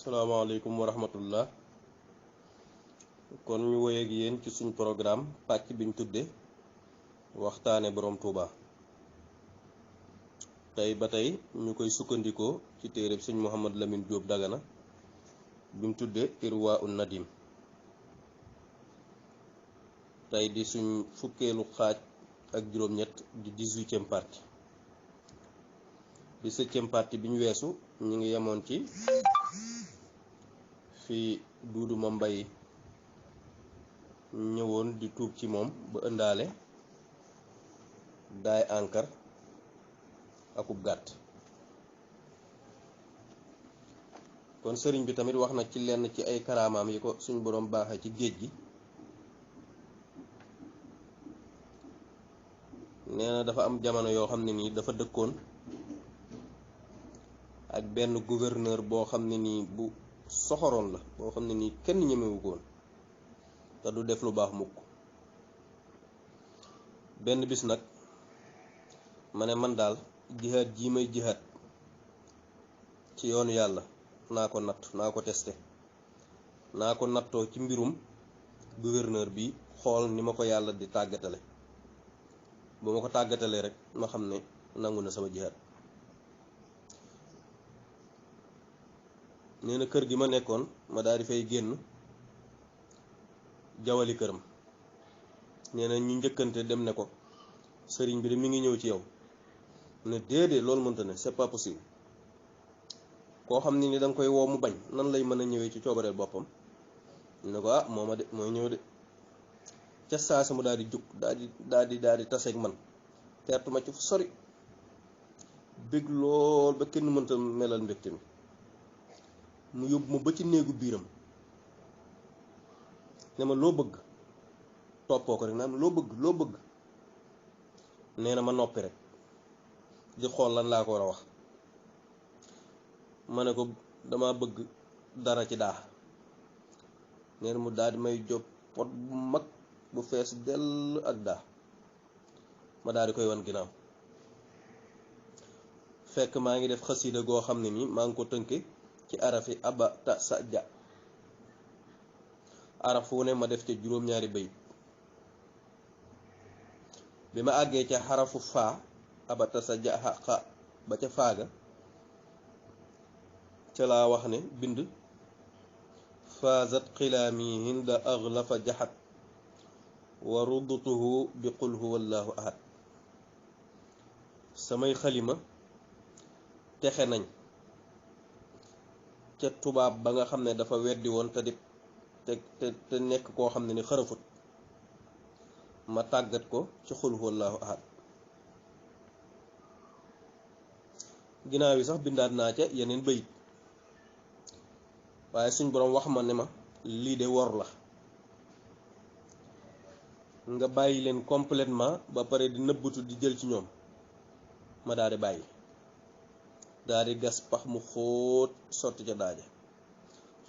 salaamaaleykum wa rahmatullah. kon ñu woy ak yéen ci suñ programme pàcc biñ tudde waxtaane borom Touba. tey ba tey ñu koy sukkandikoo ci téereb sëñ Mouhamad Lamine Diop Dagana bimu tudde Irwa un Nadim. tey di suñ fukkeelu xaaj ak juróom-ñett di 18e partie. 17e partie bi ñu weesu ñu ngi yemoon ci fi Duudu Ma Mbay ñëwoon di tuub ci moom ba ëndaale daay ankar akub gàtt. kon sëriñ bi tamit wax na ci lenn ci ay karaamaam yi ko suñ boroom baaxee ci géej gi. nee na dafa am jamono yoo xam ne nii dafa dëkkoon ak benn gouverneur boo xam ne nii bu soxoroon la, boo xam ne nii kenn ñemewu koon te du def lu baax mukk. benn bis nag ma ne man daal jihaad jii may jihaad ci yoonu yàlla naa ko natt, naa ko testé, naa ko nattoo ci mbirum gouverneur bi, xool ni ma ko yàlla di tàggatale. bu ma ko tàggatalee rek ma xam ne nangu na sama jihaad. nee na kër gi ma nekkoon ma daal di fay génn jawali këram. nee na ñu njëkkante dem ne ko sëriñ bi de mi ngi ñëw ci yow. ne déedéet loolu mënta ne, c'est pas possible. koo xam ne ni da nga koy woo mu bañ nan lay mën a ñëwee ci coobareel boppam. ne ko ah mooma de mooy ñëw de. ca saa si mu daal di jug daal di taseeg man teertu ma ci fu sori, bég lool ba kenn mënta melal mbégte mi. mu yóbbu ma ba ci néegu biiram ne ma loo bëgg, toppoo ko rek naan loo bëgg. nee na ma noppi rek di xool lan laa ko war a wax. ma ne ko dama bëgg dara ci daa. nee na mu daal di may job pot bu mag bu fees dell ak daa. ma daal di koy wan ginnaaw. fekk maa ngi def xasida goo xam ne nii maa ngi ko tënke ci arafi aba ta sa ja. araf wu ne ma def ca juróom-ñaari bayit. bi ma àggee ca xarafu faa aba ta sa ja xa ba ca faaga ca laa wax ne bind faazat xilaami hinda aglafa jaxat wa rudtuhu bi qul huwa allahu ahad. samay xalima texe nañ ca tubaab ba nga xam ne dafa weddi woon te nekk koo xam ne ni xërëfut. ma tàggat ko ci qul huwa allahu ahad. ginnaaw yi sax bindaat naa ca yeneen bayit, waaye suñ boroom wax ma ne ma lii de wor la, nga bàyyi leen complètement ba pare di nëbbatu di jël ci ñoom. ma daal di bàyyi, daal di gas pax mu xóot sotti ca daaja.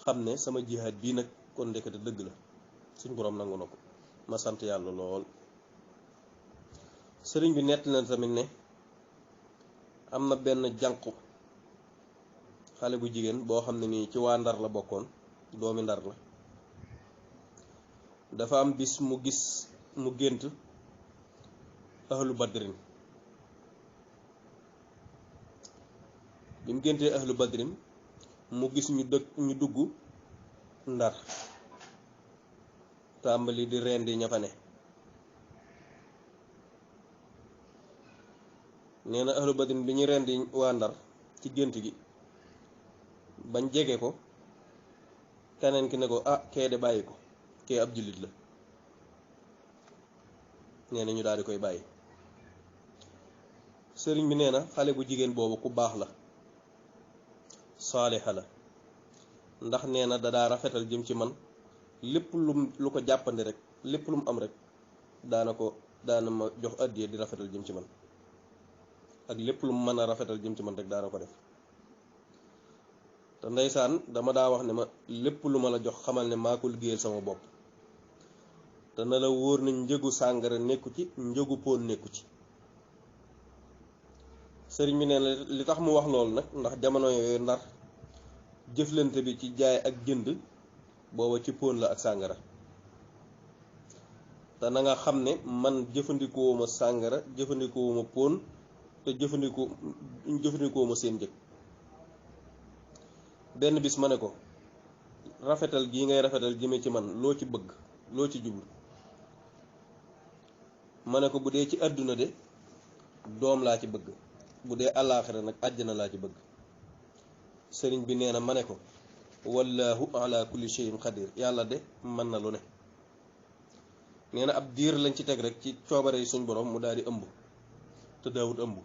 xam ne sama jihaad bii nag kon ndekete dëgg la, suñ boroom nangu na ko. ma sant yàlla lool. sëriñ bi nett na tamit ne am na benn jànq xale bu jigéen boo xam ne nii ci waa Ndar la bokkoon, doomi Ndar la. dafa am bis mu gént ahlu badrin. bi mu géntee ahlu badrin mu gis ñu dugg Ndar tàmbali di rendi ña fa ne. nee na ahlu badrin bi ñu rendi waa Ndar ci gént gi bañ jege ko, keneen ki ne ko ah kee de bàyyi ko, kee ab jullit la. nee na ñu daal di koy bàyyi. sëriñ bi nee na xale bu jigéen boobu ku baax la, saalixa la, ndax nee na dadaa rafetal jëm ci man. lépp lu ko jàppandi rek, lépp lu mu am rek daana ma jox addiya di rafetal jëm ci man. ak lépp lu mu mën a rafetal jëm ci man rek daana ko def. te ndeysaan dama daa wax ne ma lépp lu ma la jox xamal ne maa ko liggéeyal sama bopp. te na la wóor nañ njëgu sàngara nekku ci, njëgu poon nekku ci. sëriñ bi nee na li tax mu wax loolu nag ndax jamono yooyu Ndar jëflante bi ci jaay ak jënd booba ci póon la ak sàngara te na nga xam ne man jëfandikoowuma sàngara jëfandikoowuma póon te jëfandikoowuma seen njëg. benn bis ma ne ko rafetal gii ngay rafetal jëme ci man loo ci bëgg loo ci jublu. ma ne ko bu dee ci àdduna de doom laa ci bëgg, bu dee àllaaxira nag àjjana laa ci bëgg. sëriñ bi nee na ma ne ko wallahu ala kulli shay'in qadir, yàlla de mën na lu ne. nee na ab diir lañ ci teg rek ci coobare yi suñ borom mu daal di ëmb te daawut ëmb.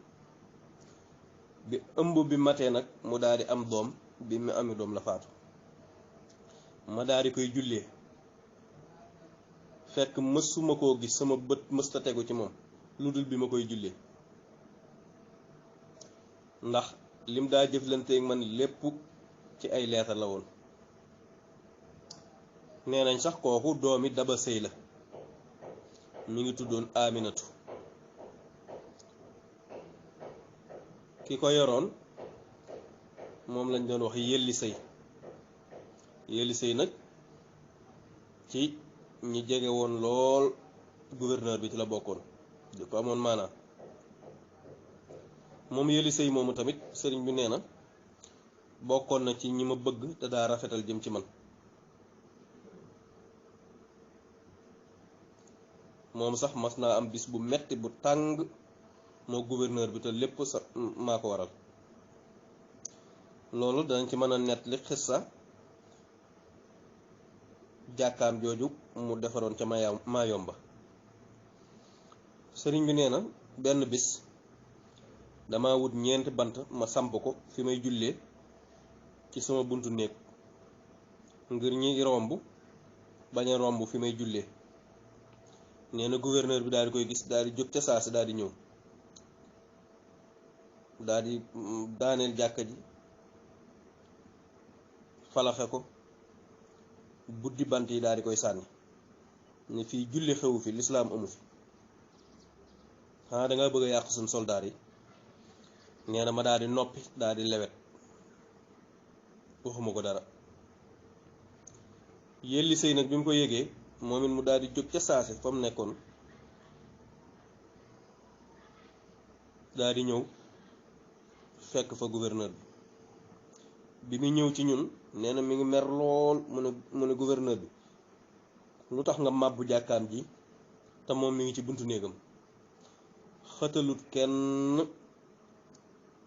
bi ëmb bi matee nag mu daal di am doom, bi mu ami doom la faatu. ma daal di koy jullee fekk mësuma koo gis, sama bët mësta tegu ci moom lu dul bi ma koy jullee, ndax lim daa jëflanteeg man lépp ci ay leetar la woon. nee nañ sax kooku doomi Daba Sëy la, mi ngi tuddoon Aminatu. ki ko yoroon moom lañ doon wax Yelli Sëy. Yelli Sëy nag ci ñi jege woon lool gouverneur bi ci la bokkoon, di ko amoon maanaam. moom Yelli Sëy moomu tamit sëriñ bi nee na bokkoon na ci ñi ma bëgg te daa rafetal jëm ci man. moom sax mas naa am bis bu metti bu tàng moo gouverneur bi te lépp sa maa ko waral. loolu danañ ci mën a nettali xissa jàkkaam jooju mu defaroon ca Mayomba. sëriñ bi nee na benn bis dama wut ñeenti bant ma samp ko fi may jullee ci sama buntu néeg ngir ñi romb bañ a romb fi may jullee. nee na gouverneur bi daal di koy gis, daal di jóg ca saa si daal di ñëw, daal di daaneel jàkka ji, falaxe ko, buddi bant yi daal di koy sànni ne fii julli xewu fi, lislaam amu fi, xanaa danga bëgg a yàq suñ soldaar yi. nee na ma daal di noppi, daal di lewet, waxuma ko dara. Yelli Sëy nag bi mu ko yëgee moom it mu daal di jóg ca saase fa mu nekkoon, daal di ñëw fekk fa gouverneur bi muy ñëw ci ñun. nee na mi ngi mer lool, mu ne gouverneur bi lu tax nga màbbu jàkkaam ji te moom mi ngi ci buntu néegam, xëtalut kenn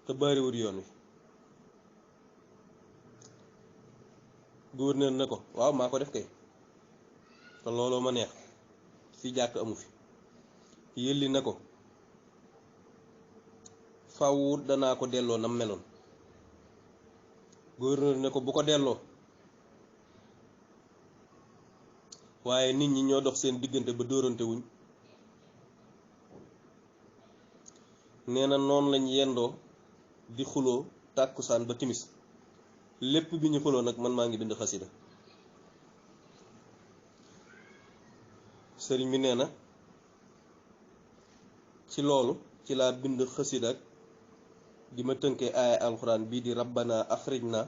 te bariwut yoon wi. gouverneur ne ko waaw maa ko def kay, te looloo ma neex, fi jàkk amu fi. Yelli ne ko faw danaa ko delloo nam meloon. gouverneur ne ko bu ko delloo, waaye nit ñi ñoo dox seen diggante ba dóorante wuñ. nee na noonu lañ yendoo di xuloo tàkkusaan ba timis, lépp bi ñu xuloo nag man maa ngi bind xasida. sëriñ bi nee na ci loolu ci laa bind xasida ak di ma tënkee aaya alxuraan bii di rabbana axrijna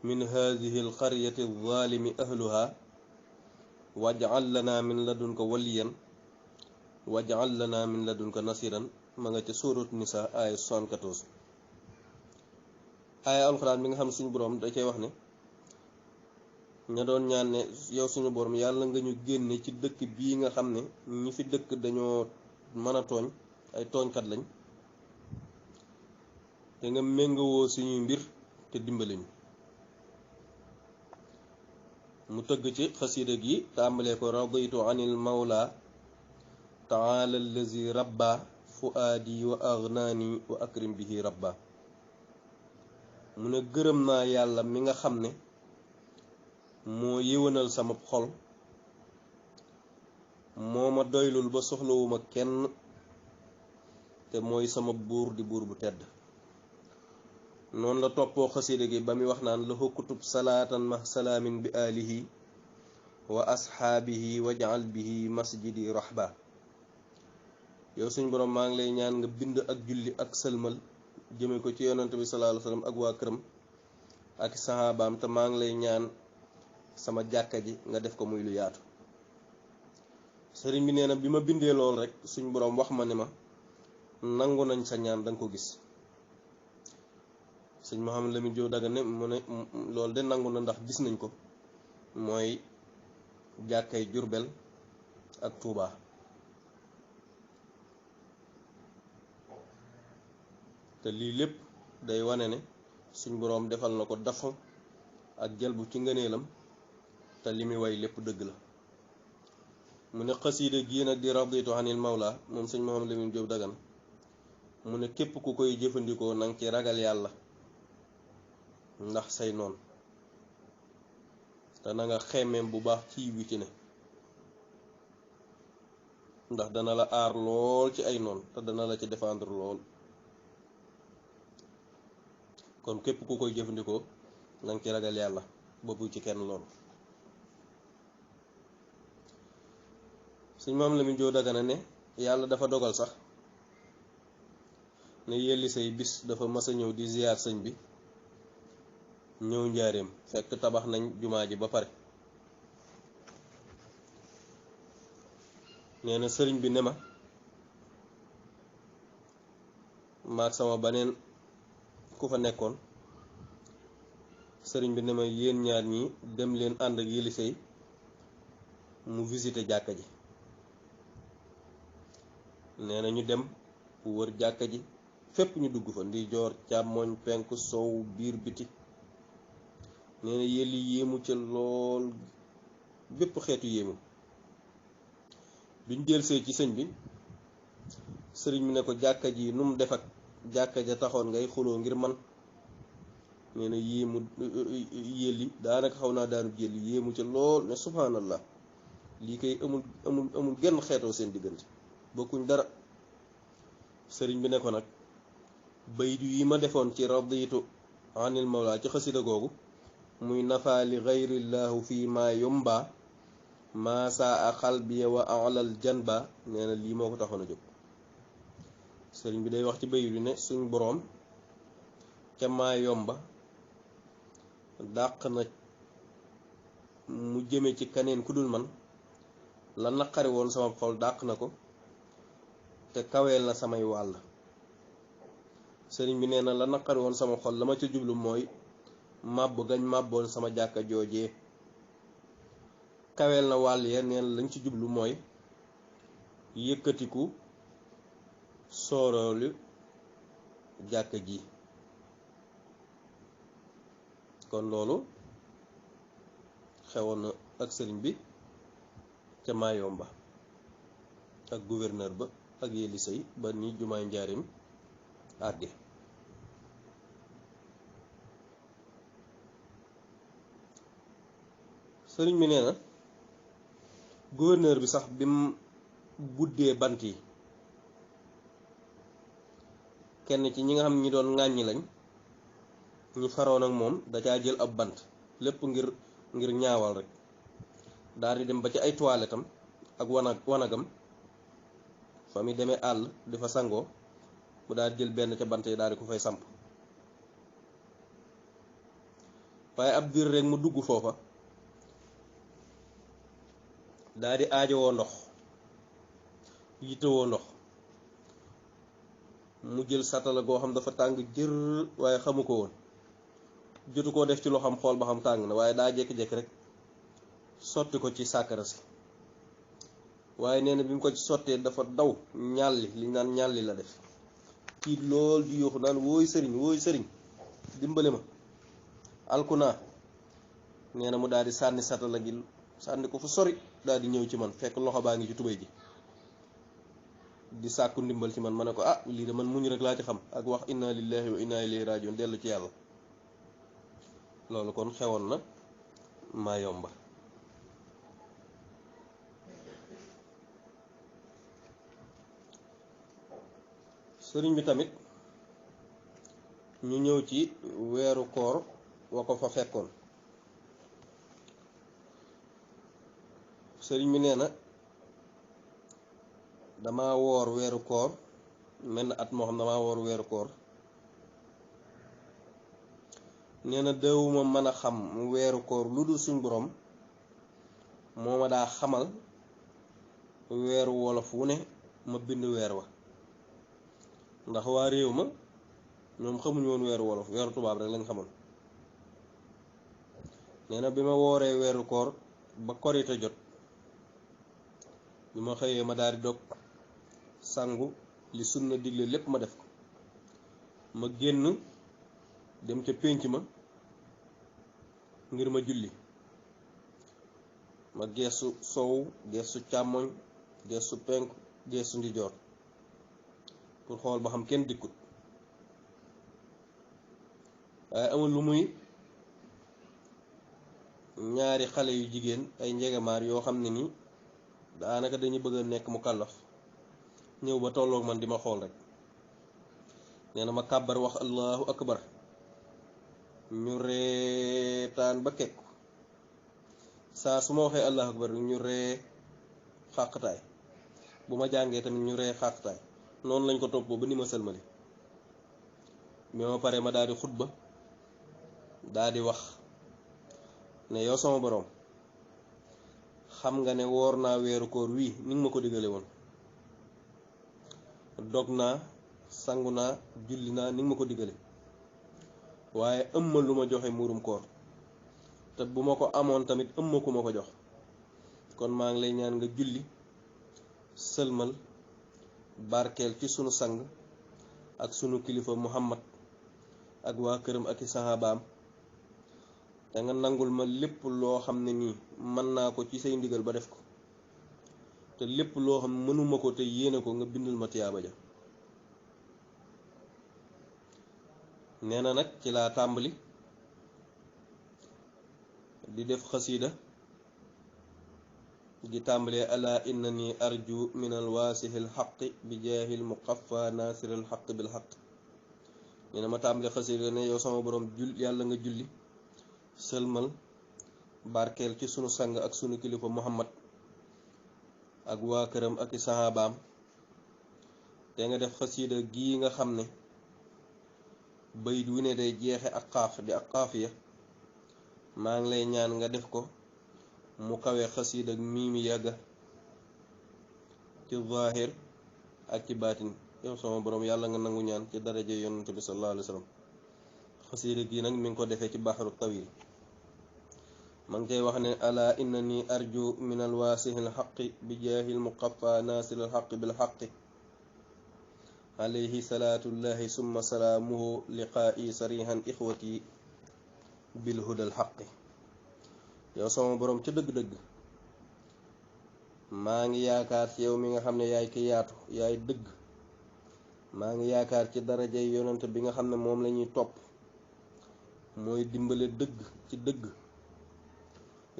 min haadihi alqaryati alzaalimi ahluha waj'al lana min ladunka waliyan waj'al lana min ladunka nasiran. ma nga ca sóoratu nisa aaya 74. aaya alxuraan bi nga xam ne suñu borom da cay wax ne ña doon ñaan ne yow suñu borom yàlla nga ñu génne ci dëkk bii nga xam ne ñi fi dëkk dañoo mën a tooñ, ay tooñkat lañ, te nga méngawoo suñuy mbir te dimbali ñu. mu tëgg ci xasida gi tàmbalee ko raditu anil mawla taala allazi rabba fuaadi wa agnaani wa akrim bihi rabba. mu ne gërëm naa yàlla mi nga xam ne moo yéwénal sama xol, moo ma doylul ba soxlawuma kenn, te mooy sama buur di buur bu tedd. noonu la toppoo xasida gi ba muy wax naan lahu kutub salaatan ma salaamin bi alihi wa asxaabihi waj'al bihi masjidi rahba. yow suñ borom maa ngi lay ñaan nga bind ak julli ak sëlmal jëme ko ci yonante bi sallallahu alayhi wasallam ak waa këram ak sahabaam te maa ngi lay ñaan sama jàkka ji nga def ko muy lu yaatu. sëriñ bi nee na bi ma bindee lool rek suñ boroom wax ma ne ma nangu nañ sa ñaan danga ko gis. sëñ Mouhamed Lamine Diop Dagana mu ne loolu de nangu na ndax gis nañ ko, mooy jàkkay Jurbel ak Touba. te lii lépp day wane ne suñ boroom defal na ko dafa ak jalbu ci ngëneelam, te li muy way lépp dëgg la. mu ne xasiida gii nag di raditu anil mawla moom sëñ Mouhamed Lamine Diop Dagana mu ne képp ku koy jëfandikoo nang ci ragal yàlla ndax say noon, te na nga xemmeem bu baax ci wi ci ne, ndax dana la aar lool ci ay noon te dana la ci défendre lool. kon képp ku koy jëfandikoo nang ci ragal yàlla ba bu ci kenn lool. sëñ Mouhamed Lamine Diop Dagana ne yàlla dafa dogal sax ne yelli say bis dafa mas a ñëw di ziyaar sëñ bi, ñëw njaareem fekk tabax nañ jumaa ji ba pare. nee na sëriñ bi ne ma maag sama baneen ku fa nekkoon, sëriñ bi ne ma yéen ñaar ñi dem leen ànd ak yëli say mu visité jàkka ji. nee na ñu dem wër jàkka ji fépp ñu dugg fa, ndi joor càmmoñ penku sow biir biti. nee na yëli yéemu ca lool, bépp xeetu yéemu. biñ delsee ci sëñ bi, sëriñ bi ne ko jàkka ji nu mu def ak jàkka ja taxoon ngay xuloo ngir man. nee na yéemu yëli daanaka xaw naa daanu jëli yéemu ca lool ne subhanallah, lii kay amul genn xeetoo seen diggante, bokkuñ dara. sëriñ bi ne ko nag baydu yi ma defoon ci raditu anil mawla ci xasida googu, muy nafaali gayrillahu fi ma yomba ma saa xalbiya wa alal janba, nee na lii moo ko taxoon a jóg. sëriñ bi day wax ci baydu ne suñ boroom ca maa yomba dàq na mu jëme ci kaneen ku dul man, la naqari woon sama xol dàq na ko te kaweel na samay wàll. sëriñ bi nee na la naqari woon sama xol la ma ca jublu mooy màbb gañ màbboon sama jàkka joojee. kaweel na wàll ya neen lañ ci jublu mooy yëkkatiku sooroolu jàkka ji. kon loolu xewoon na ak sëriñ bi ca Mayomba ak gouverneur ba ak yelli say ba ni jumaay njaarim àgge. sëriñ bi nee na gouverneur bi sax bi mu buddee bant yi, kenn ci ñi nga xam ñi doon ŋàññi lañ, ñi faroon ak moom da caa jël ab bant lépp ngir ñaawal rek, daal di dem ba ci ay toilettam ak wanagam fa mi demee àll di fa sangoo, mu daal jël benn ca bant yi daal di ko fay samp. waaye ab diir rek mu dugg foofa daal di aajowoo ndox, yittewoo ndox, mu jël satala goo xam dafa tàng jër waaye xamu ko woon, jotu koo def ci loo xam xool ba xam tàng na, waaye daa jékki-jékki rek sotti ko ci sàkkara si. waaye nee na bi mu ko ci sottee dafa daw ñàlli, li naan ñàlli la def, kii lool di yuuxu naan wooy sëriñ dimbali ma, alkunaa. nee na mu daal di sànni satala gi, sànni ko fu sori, daal di ñëw ci man fekk loxo baa ngi ci tubéy ji di sàkku ndimbal ci man. ma ne ko ah lii de man muñ rek laa ci xam ak wax inna lillahi wa inna ilayhi rajiun, dellu ci yàlla. loolu kon xewoon na Mayomba. sëriñ bi tamit ñu ñëw ci weeru koor wa ko fa fekkoon. sëriñ bi nee na dama woor weeru koor, mel na at moo xam dama woor weeru koor nee na dawuma mën a xam weeru koor lu dul suñ borom moo ma daa xamal weeru wolof wu ne ma bind weer wa ndax waa réew ma ñoom xamuñu woon weeru wolof weeru tubaab rek lañ xamoon. nee na bi ma wooree weeru koor ba korite jot bi ma xëyee ma daal di dog sangu li sunna digle lépp ma def ko ma génn dem ca pénc ma ngir ma julli ma geesu sow geesu càmmoñ geesu penku geesu ndijoor pour xool ba xam kenn dikkut waaye amul lu muy ñaari xale yu jigéen ay njegamaar yoo xam ne ni daanaka dañuy bëgg a nekk mu kàllaf ñëw ba tolloog man di ma xool rek. nee na ma kàbbar wax allahu akbar ñu reetaan ba kekk saa su ma waxee allahu akbar ñu ree xàqtaay bu ma jàngee tamit ñu ree xàqtaay noonu lañ ko toppoo ba ni ma sëlmali bi ma pare ma daal di xutba daal di wax ne yow sama borom xam nga ne woor naa weeru koor wii ni nga ma ko digale woon dog naa sangu naa julli naa ni nga ma ko digale waaye ëmma lu ma joxe muurum koor te bu ma ko amoon tamit ëmma ku ma ko jox kon maa ngi lay ñaan nga julli sëlmal barkeel ci sunu sang ak sunu kilifa Muhammad ak waa këram ak i sahabaam te nga nangul ma lépp loo xam ne nii mën naa ko ci say ndigal ba def ko te lépp loo xam mënuma ko te yéene ko nga bindal ma tiyaaba ja. nee na nag ci laa tàmbali di def xasiida di tàmbalee ala innani arju min alwaasihil xaqi bi jaahil muqaffa naasiril xaq bil xaq. nee na ma tàmbali xasiida ne yow sama borom yàlla nga julli sëlmal barkeel ci sunu sang ak sunu kilifa Muhammad ak waa këram ak i sahabaam te nga def xasiida gii nga xam ne bayit wu ne day jeexe ak xaaf di ak xaafiya maa ngi lay ñaan nga def ko mu kawe xasiida ak miimi yàgga ci zaahir ak ci baatin. yow sama borom yàlla nga nangu ñaan ci daraja yonent bi sallallahu alayhi wa sallam. xasiida gii nag mi ngi ko defee ci baxaru tawil ma ngi koy wax ne ala innani arju min alwaasihil xaqi bi jaahil muqaffa naasiril xaqi bil xaqi alayhi salaatullahi summa salaamuhu liqaa'i sarihan ixwati bil hudal xaqi. yow sama borom ca dëgg-dëgg maa ngi yaakaar ci yow mi nga xam ne yaay ki yaatu yaay dëgg maa ngi yaakaar ci darajay yonent bi nga xam ne moom la ñuy topp mooy dimbale dëgg ci dëgg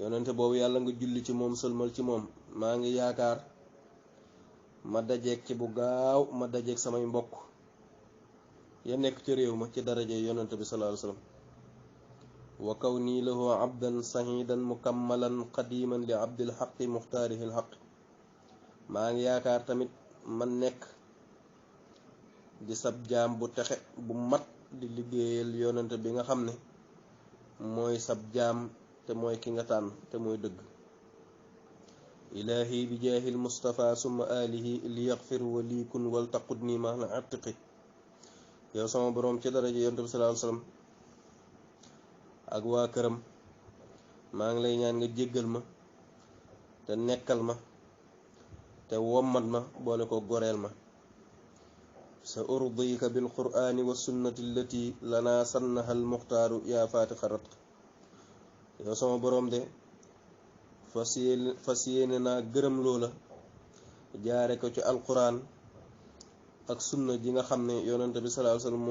yonente boobu yàlla nga julli ci moom sëlmal ci moom maa ngi yaakaar ma dajeeg ci bu gaaw ma dajeeg samay mbokk ya nekk ci réew ma ci daraje yonente bi sallallahu alayhi wasallam wa kawni lahu abdan sahidan mukammalan qadiman li abdil xaqi muxtaarihil xaq. maa ngi yaakaar tamit ma nekk di sab jaam bu texe bu mat di liggéeyal yonente bi nga xam ne mooy sab jaam te mooy ki nga tànn te mooy dëgg. ilahi bi jaahil mustafa summa alihi li yaxfir wa liikun wal taqud nii ma la attiqi. yow sama boroom ci daraja yonent bi sallallahu alayhi wasallam ak waa këram maa ngi lay ñaan nga jéggal ma te nekkal ma te wommat ma boole ko goreel ma. sa urdika bil qur'ani wa sunnati allati lana sannaha al muxtaaru yaa faatixa ratq. yow sama boroom de fas yéene naa gërëm loola jaare ko ci alquran ak sunna ji nga xam ne yonente bi sallallahu alayhi wasallam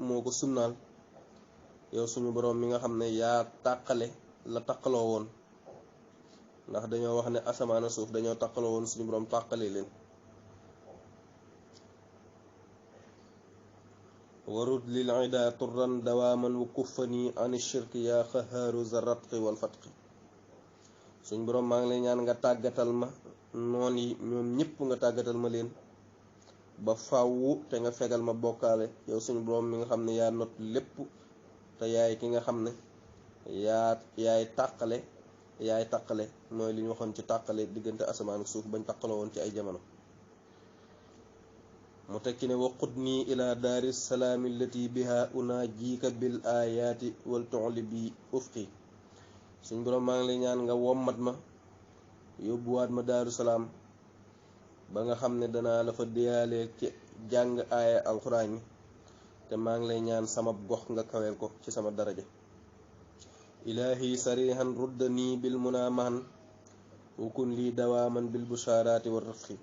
moo ko sunnaal. yow suñu boroom mi nga xam ne yaa tàqale la taqaloo woon ndax dañoo wax ne asamaan a suuf dañoo taqaloo woon suñu boroom tàqale leen. warud lil ida turran dawaaman wa kuffani an shirki yaa xahaaru za ratqi wal fatqi. suñ boroom maa ngi lay ñaan nga tàggatal ma noon yi ñoom ñëpp nga tàggatal ma leen ba fàwwu te nga fegal ma bokkaale. yow suñu boroom mi nga xam ne yaa not lépp te yaay ki nga xam ne yaay tàqale mooy li ñu waxoon ci tàqale diggante asamaan ak suuf bañ tàqaloo woon ci ay jamono. mu tekki ne waqut nii ila daari salaami allati biha unaajiika bil ayaati wal tu'li bi ufqi. suñ borom maa ngi lay ñaan nga wommat ma yóbbuwaat ma daaru salaam ba nga xam ne danaa la fa déyalee ci jàng aaya alxuraan yi te maa ngi lay ñaan sama gox nga kaweel ko ci sama daraja. ilaahi sarihan ruddanii bil munamahan wakun lii dawaaman bil bushaaraati wa rafqi.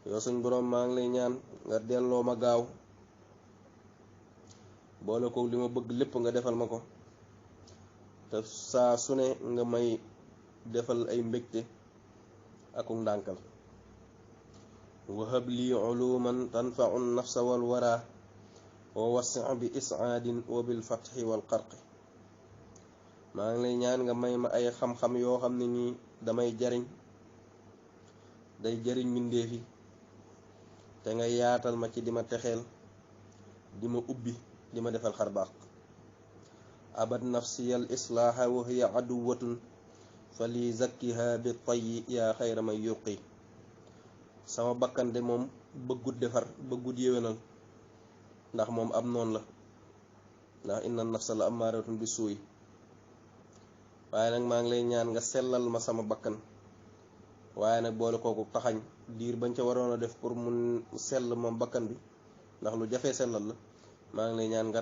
yow suñ boroom maa ngi lay ñaan nga delloo ma gaaw boole ko li ma bëgg lépp nga defal ma ko te saa su ne nga may defal ay mbégte ak ndànkal. wahab lii uluman tanfau nafsa wal wara wa wasi bi isaadin wa bil fatxi wal qarqi. maa ngi lay ñaan nga may ma ay xam-xam yoo xam ne nii day jariñ mbindéef yi te nga yaatal ma ci di ma texeel di ma ubbi di ma defal xarbaax. abad nafsiyal islaaha wa hiya aduwatun fa li zakkiha bi tayyi yaa xayra may yuqi. sama bakkan de moom bëggut defar bëggut yéwénal ndax moom ab noon la ndax inna nafsa la amaaratun bi suuy. waaye nag maa ngi lay ñaan nga sellal ma sama bakkan waaye nag boole kooku taxañ diir bañ ca waroon a def pour mun sell moom bakkan bi ndax lu jafee sellal la. maa ngi lay ñaan nga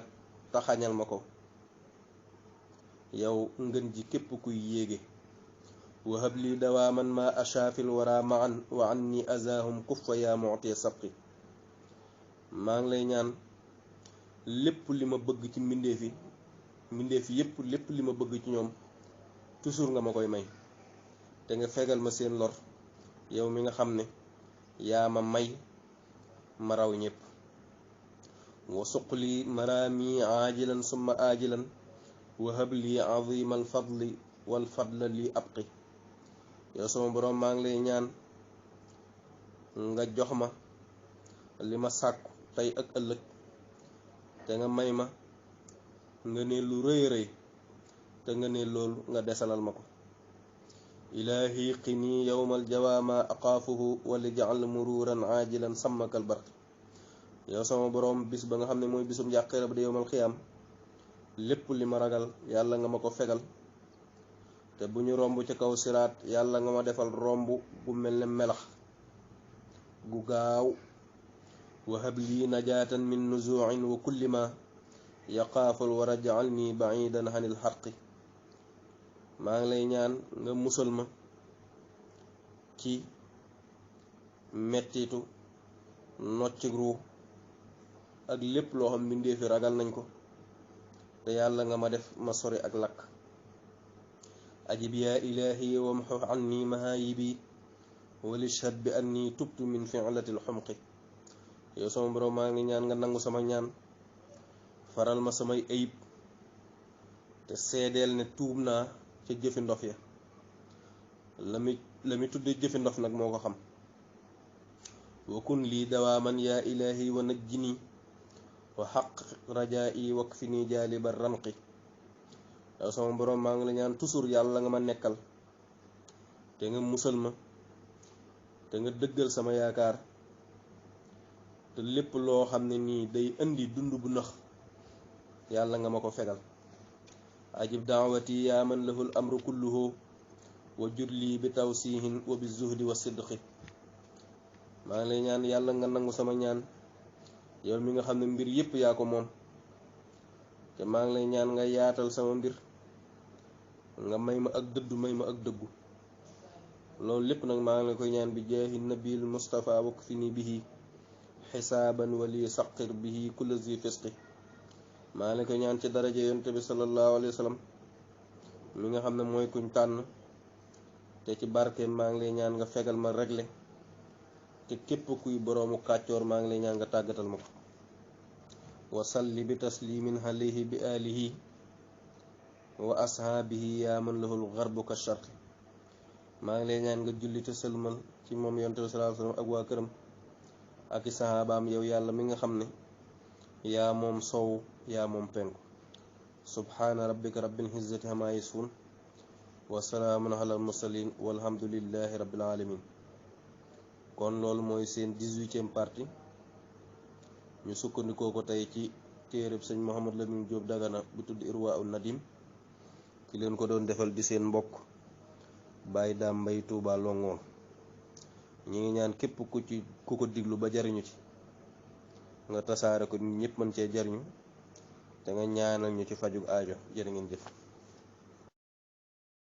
taxañal ma ko yow ngën ji képp kuy yéege. wahab lii dawaaman ma ashaafil wara maan wa anni azahum kuffa yaa mu'tiya sabqi. maa ngi lay ñaan lépp li ma bëgg ci mbindeef yépp lépp li ma bëgg ci ñoom toujours nga ma koy may te nga fegal ma seen lor yow mi nga xam ne yaa ma may ma raw ñépp. wa suqli maraami aajilan summa aajilan wahab lii azimal fadli wal fadla lii abqi. yow sama boroom maa ngi lay ñaan nga jox ma li ma sàkku tey ak ëllëg te nga may ma nga ne lu rëy rëy te nga ne loolu nga desalal ma ko. ilaahi qini yowmal jawaama aqaafuhu wali jaal mururan aajilan sammakal barq. yow sama boroom bis ba nga xam ne mooy bisum njàqare ba di yowmal xiyaam lépp li ma ragal yàlla nga ma ko fegal te bu ñu romb ci kaw siraat yàlla nga ma defal romb gu mel ne melax gu gaaw. wahab lii najaatan min nuzuuin wa kulli ma yaqaaful wa raj'alni ba'idan anil xarqi. maa ngi lay ñaan nga musal ma ci mettitu nocci ruu ak lépp loo xam mbindeefi ragal nañ ko te yàlla nga ma def ma sori ak lakk. ajib yaa ilaahi wamhu anni mahaayibi walishhad bi anni tubtu min fi'latil xumqi. yow sama borom maa ngi ñaan nga nangu sama ñaan faral ma samay ayib te seedeel ne tuub naa ca jëfi ndof ya. la mi tudde jëfi ndof nag moo ko xam. wa kun lii dawaaman yaa ilaahi wa najjini wa xaq rajaa'i wakfini jaaliba ranqi. yow sama borom maa ngi la ñaan toujours yàlla nga ma nekkal te nga musal ma te nga dëggal sama yaakaar te lépp loo xam ne nii day indi dund bu nax yàlla nga ma ko fegal. ajib daawati yaa man lahul amru kulluhu wa jurli bi tawsihin wa bi zuhdi wa sidqi. maa ngi lay ñaan yàlla nga nangu sama ñaan yow mi nga xam ne mbir yépp yaa ko moom te maa ngi lay ñaan nga yaatal sama mbir nga may ma ak dëddu may ma ak dëggu. loolu lépp nag maa ngi la koy ñaan bi jaahi nabil mustafa wakfini bihi xisaaban wali saqir bihi kulla zi fisqi. maa ngi la koy ñaan ci daraja yonte bi sallallahu alayhi wa sallam mi nga xam ne mooy kuñ tànn te ci barke maa ngi lay ñaan nga fegal ma regle te képp kuy boroomu kàccoor maa ngi lay ñaan nga tàggatal ma ko. wa salli bi taslimin alayhi bi alihi wa ashaabihi yaa man lahul garbu ka sharqi. maa ngi lay ñaan nga julli te sëlmal ci moom yonte bi sallallahu alayhi wa sallam ak waa këram ak i sahabaam yow yàlla mi nga xam ne yaa moom sow yaa moom penku. subhaana rabbika rabbil izzati ammaa yasifuun wa salaamun alal mursaliin walhamdulillahi rabbil alamin. kon loolu mooy seen 18e partie ñu sukkandikoo ko tey ci téereb sëñ Mouhamadou Lamine Diop Dagana bu tudd Irwaa'u Nadim. ki leen ko doon defal di seen mbokk Baye Dame Mbaye Touba Longoor. ñi ngi ñaan képp ku ko diglu ba jariñu ci nga tasaare ko ñëpp mën cee jariñu te nga ñaanal ñu ci fajug aajo. jërë ngeen jëf.